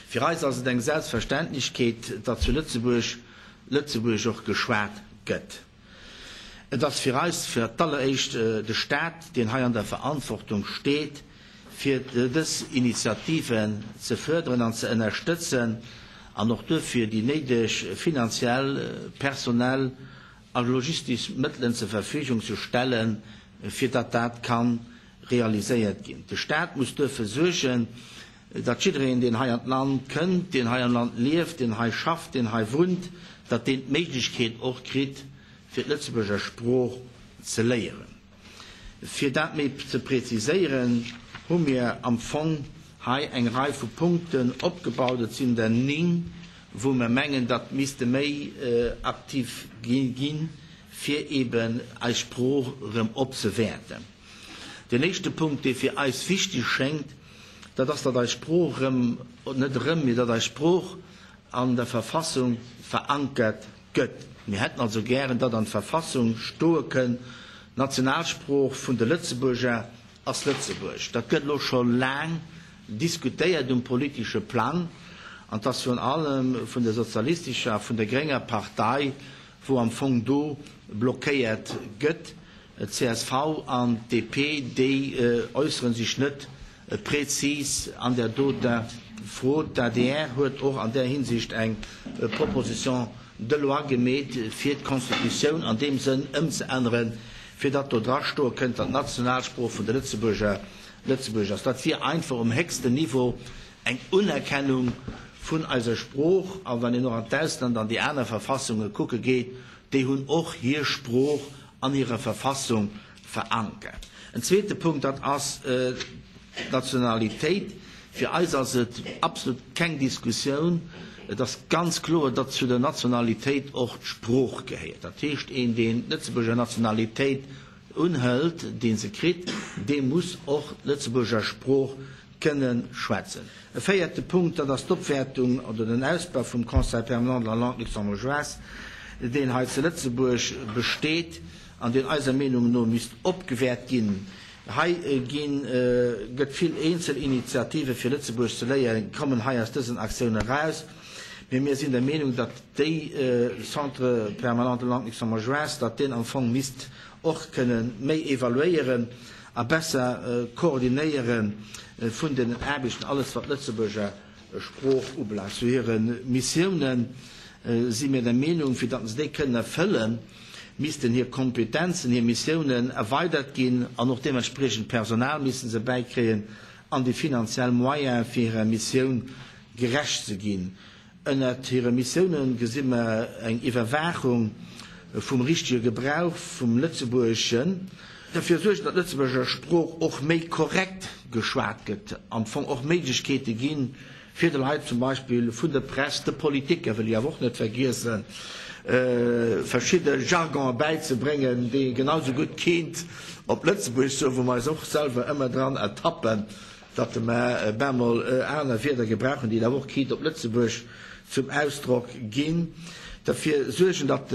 Fir eis ass et eng Selbstverständlechkeet, datt zu Lëtzebuerg Lëtzebuergesch och geschwat gëtt. Et ass fir eis fir d'alleréischt de Staat, deen hei an der Verantwortung steet, fir dës Initiativen ze förderen an ze ënnerstëtzen an och duerfir déi néideg finanziell, personell a logistesch Mëttelen zur Verfügung ze stellen, fir datt dat ka realiséiert ginn. De Staat muss duerfir suergen, datt jiddereen, deen hei an d'Land kënnt, deen hei am Land lieft, deen hei schafft, deen hei wunnt, datt deen d'Méiglechkeet och kritt, fir d'Lëtzebuerger Sprooch ze léieren. Fir dat méi ze präziséieren, hu mir am Fong hei eng Rei vu Punkten opgebaut, et sinn der 9, wou mir mengen, datt misste méi aktiv ginn, fir eeben eis Sprooch erëm opzewäerten. Deen éischte Punkt, dee fir eis wichteg schéngt, dat ass, datt eis Sprooch erëm, net erëm, mee datt eis Sprooch an der Verfassung verankert gëtt. Mir hätten also gären, datt an d'Verfassung stoe kënn, D'Nationalsprooch vun de Lëtzebuerger ass Lëtzebuergesch. Dat gëtt elo scho laang diskutéiert um politesche Plang, an 't ass virun allem vun der sozialistescher a vun der grénger Partei, wou am Fong do blockéiert gëtt. D'CSV an d'DP, déi äussere sech net prezis an där doter Fro. D'adr huet och an där Hinsicht eng Proposition de loi gemeet, fir d'Constitutioun an deem Sënn ëmzeänneren, fir datt do drastoe kënnt, datt d'Nationalsprooch vun de Lëtzebuerger Lëtzebuergesch ass. Dat wier einfach um héchsten Niveau eng Unerkennung vun eiser Sprooch. A wann een och an d'Ausland an déi aner Verfassunge kucke geet, déi hunn och hir Sprooch an hirer Verfassung verankert. En zweete Punkt, dat ass d'Nationalitéit. Fir eis ass et absolut keng Diskussioun, et ass ganz kloer, datt zu der Nationalitéit och d'Sprooch gehéiert. Dat heescht, een, deen d'Lëtzebuerger Nationalitéit unhëlt, dee se kritt, dee muss och d'Lëtzebuerger Sprooch kënne schwätzen. E véierte Punkt, dat ass d'Opwäertung oder den Ausbau vum Conseil permanent de la langue luxembourgeoise, deen hei zu Lëtzebuerg besteet an deen eiser Meenung no misst opgewäert ginn. Hei ginn, gëtt vill eenzel Initiative fir Lëtzebuerg ze léieren, kommen hei aus dësen Aktiounen eraus, mee mir sinn der Meenung, datt déi Centre permanent de langue luxembourgeoise, datt deen am Fong misst och kënne méi evaluéieren a besser koordinéiere vun den Aarbechten, alles wat d'Lëtzebuerger Sprooch ubelaangt. Zu hire Missioune si mir der Meenung, fir datt se déi kënnen erfëllen, missten hir Kompetenzen, hir Missiounen erweidert ginn an och deementspriechend Personal misste se bäikréien an déi finanziell Moyene fir hirer Missioun gerecht ze ginn. Ënnert hire Missioune gesi mer eng Iwwerwaachung vum richtege Gebrauch vum Lëtzebuergeschen, derfir suergen, datt d'Lëtzebuerger Sprooch och méi korrekt geschwat gëtt, am Fong och Méiglechkeete ginn, fir de Leit zum Beispill vun der Press, de Politiker wëll ech awer och net vergiessen, verschidde Jargonen bäizebréngen, déi ee genau sou gutt kéint op Lëtzebuergesch soen, wou mer eis och selwer ëmmer dran ertappen. Datt mer bemol aner Wierder gebrauchen, déi et awer och kéint op Lëtzebuerg zum Ausdrock ginn. Derfir suergen, datt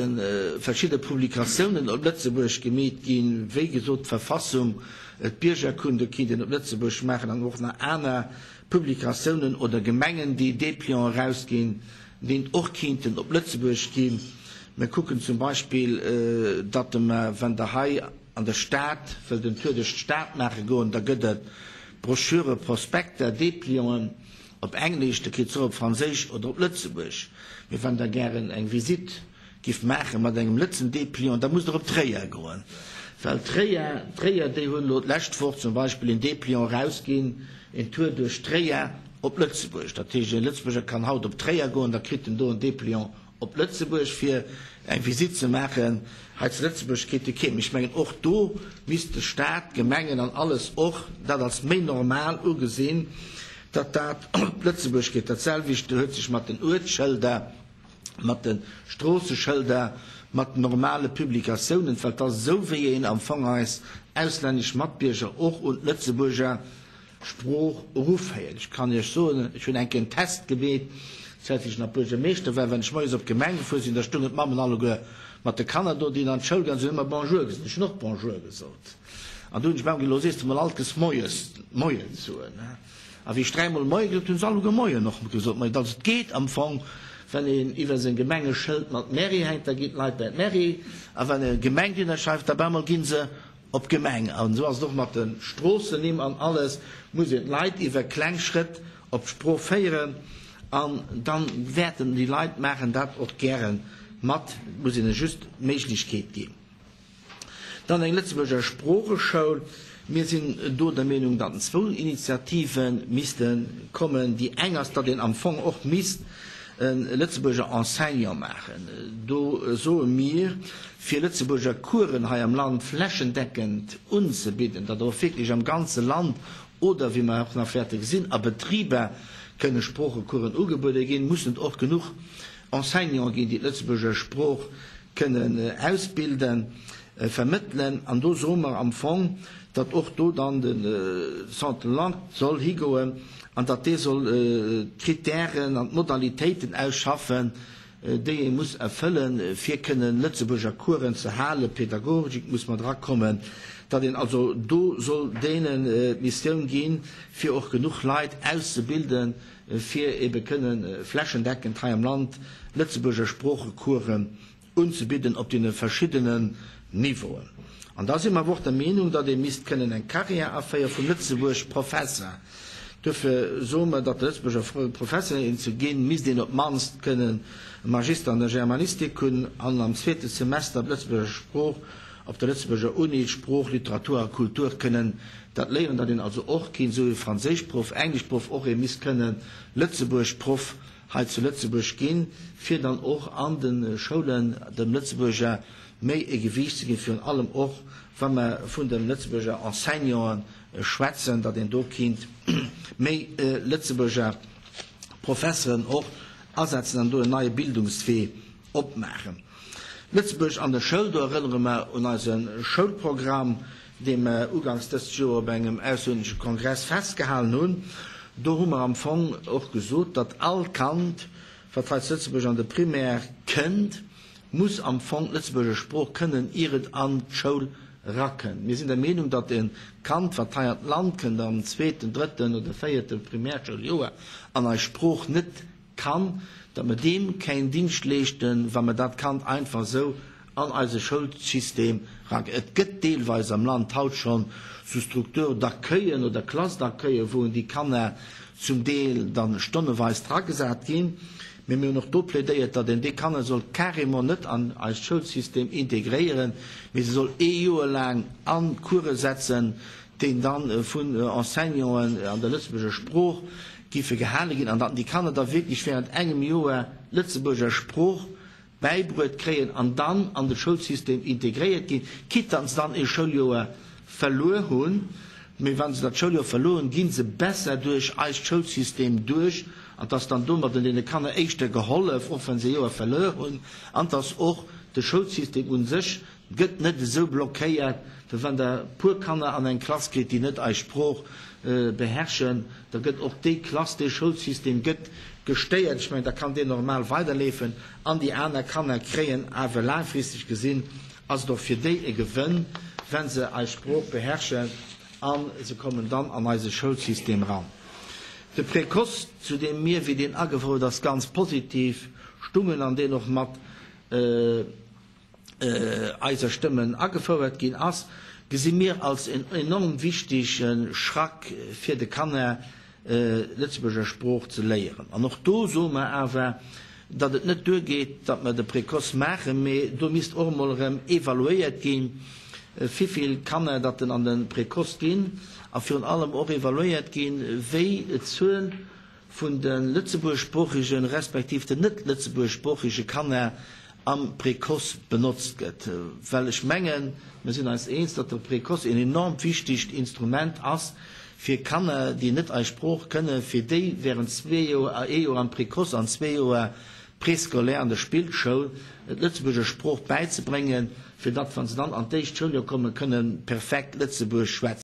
verschidde Publikatiounen op Lëtzebuerg gemeet ginn, wéi gesot d'Verfassung, d'Biergerkunde kéint een op Lëtzebuerg maachen an och nach aner Publikatiounen oder Gemengen, déi Dépliant erausginn, déi och kéinten op Lëtzebuerg ginn. Mer kucken zum Beispill, datt mer, wann Der hei an der Stad wëllt en Tour duerch d'Stad maache goen, da gëtt et Broschüre, Prospekter, Déplianten op Englesch, Der kritt se och op Franséisch oder op Lëtzebuerg. Mee wann Der gären eng Visitt giff maache mat engem lëtzen Dépliant, da musst Der op Tréier goen. Well Tréier, Tréier, déi hunn elo d'lescht Woch zum Beispill een Dépliant erausginn, en Tour duerch Tréier op Lëtzebuerg. Dat heescht, e Lëtzebuerger kann haut op Tréier goen, da kritt en do en Dépliant Op Lëtzebuerg fir eng Visitt ze maachen, hei zu Lëtzebuerg kritt e keen. Mee ech mengen, och do misst de Staat, d'Gemengen an alles och dat als méi normal ugesinn, datt dat op Lëtzebuerg geet. Dat selwecht huet sech mat den Uertsschëlder, mat de Stroosseschëlder, mat den normale Publikatiounen, well et ass esou wéi een am Fong eis auslännesch Matbierger och un d'Lëtzebuerger Sprooch eruféieren. Ech kann Iech soen, ech hunn eng Kéier en Test gemeet, zäit wéi ech nach Buergermeeschter war, wann ech moies op d'Gemeng gefuer sinn, da stungen d'Mammen alleguer mat de Kanner do, déi an d'Schoul gaangen sinn, hunn ëmmer Bonjour gesot. Ech hunn och Bonjour gesot. An du hunn ech Mamm gesot, Lo sees de mol altkes moies Moien soen. A wéi ech dräimol Moie gesot hunn, hu se alleguer Moien och gesot. Moien. Also et geet am Fong, wann een iwwer seng Gemeng e Schëld mat Mairie hänkt, da ginn d'Leit bei d'Mairie. A wann ee Gemeng drënner schreift, da bemol gi se op d'Gemeng. An esou ass et och mat de Stroossennimm an alles, muss een d'Leit iwwer kleng Schrëtt op d'Sprooch féieren an dann wäerten déi Leit maachen dat och gäre mat. Et muss hinne just d'Méiglechkeet ginn. Dann eng Lëtzebuerger Sproocheschoul. Mir sinn do der Meenung, datt zwou Initiative misste kommen. Déi eng ass, datt een am Fong och misst e Lëtzebuerger Enseignant maachen. Do soe mir, fir Lëtzebuerger Coursen hei am Land flächendeckend unzebidden, datt och wierklech am ganze Land oder, wéi mer och nach wäerte gesinn, a Betriber kënne Sproochecoursen ugebuede ginn, mussen et och genuch Enseignanten ginn, déi d'Lëtzebuerger Sprooch kënnen ausbilden, vermëttelen. An do soe mer am Fong, datt och do dann de Centre de langue soll higoen an datt dee soll d'Kritären an d'Modalitéiten ausschaffen, déi ee muss erfëllen, fir kënnen Lëtzebuerger Coursen ze halen. D'Pädagogik muss mat erakommen, datt een also do soll deenen d'Missioun ginn, fir och genuch Leit auszebilden, fir ebe kënne flächendeckend hei am Land Lëtzebuerger Sproochecoursen unzebidden op deene verschiddenen Niveauen. An da si mer awer och der Meenung, datt ee misst kënnen eng Carrière aféiere vum Lëtzebuerg Professer. Duerfir soe mer, datt de Lëtzebuerger Professer een ze ginn, misst een op d'mannst kënnen e Magister an der Germanistik hunn an am zweete Semester d'Lëtzebuerger Sprooch op der Lëtzebuerger Uni, Sprooch, Literatur a Kultur, kënnen dat léieren, datt een also och kinnt, esou wéi Franséischproff, Engleschproff och ee misst kënnen Lëtzebuergproff hei zu Lëtzebuerg ginn, fir dann och an de Schoulen dem Lëtzebuerger méi e Gewiicht ze ginn, virun allem och wa mer vun de Lëtzebuerger Enseignanten schwätzen, datt een do kinnt méi Lëtzebuerger Professeren och asetzen an do en neie Bildungswee opmaachen. Lëtzebuerg an der Schoul, do erënnere mer un eise Schoulprogramm, dee mer uganks dëst Joer op engem ausserordentleche Kongress festgehalen hunn. Do hu mer am Fong och gesot, datt all Kand, wat hei zu Lëtzebuerg an de Primaire kënnt, muss am Fong d'Lëtzebuerger Sprooch kënnen, ier et an d'Schoul erakënnt. Mir sinn der Meenung, datt e Kand, wat hei an d'Land kënnt am zweeten, drëtten oder véierte Primärschouljoer an eis Sprooch net kann, datt mer deem keng Dingscht leeschten, wa mer dat Kand einfach esou an eise Schoulsystem ran. Et gëtt deelweis am Land haut schonn sou Structures d'accueillen oder Classes d'accueillen, wou déi Kanner zum Deel dann stonneweis dragesat ginn. Mee mir hunn och do plädéiert, datt een déi Kanner soll carrément net an eist Schoulsystem integréieren, mee se soll ee Joer laang an Course setzen, deen dann vun Enseignanten an der Lëtzebuerger Sprooch géife gehale ginn an datt déi Kanner da wierklech während engem Joer d'Lëtzebuerger Sprooch bäibruet kréien an dann an de Schoulsystem integréiert ginn, quitte datt se dann ee Schouljoer verluer hunn. Mee wa se dat Schouljoer verluer hunn, gi se besser duerch eist Schoulsystem duerch an 't ass dann domadden deene Kanner éischter gehollef, och wa se ee Joer verluer hunn, an 't ass och de Schoulsystem u sech Gëtt net esou blockéiert, wéi wann Der puer Kanner an eng Klass kritt, déi net eis Sprooch beherrschen. Da gëtt och déi Klass, dee Schoulsystem gëtt gestéiert. Ech mengen, da kann deen normal weiderleefen an déi aner Kanner kréien awer laangfristeg gesinn, ass et och fir déi e Gewënn, wa se eis Sprooch beherrschen a se kommen dann an eise Schoulsystem eran. De Précoce, zu deem mir, wéi deen agefouert ass, ganz positiv stungen an deen och mat eiser Stëmmen agefouert ginn ass, gesi mir als en enorm wichtege Schrack fir de Kanner d'Lëtzebuerger Sprooch ze léieren. An och do soe mer awer, datt et net duergeet, datt mer de Précoce maachen, mee do misst och emol erëm evaluéiert ginn, wivill Kanner datt en an de Précoce ginn a virun allem och evaluéiert ginn, wéi d'Zuel vun de lëtzebuergeschsproochegen respektiv den net lëtzebuergeschsproochege Kanner am Précoce benotzt gëtt. Well ech mengen, mir sinn eis eens, datt de Précoce een enormt wichtegt Instrument ass fir Kanner, déi net eis Sprooch kënnen, fir déi während zwee Joer, ee Joer am Précoce an zwee Joer Préscolaire an der Spillschoul, d'Lëtzebuerger Sprooch bäizebréngen, fir datt, wa se dann an d'éischt Schouljoer kommen, kënnen perfekt Lëtzebuergesch schwätzen.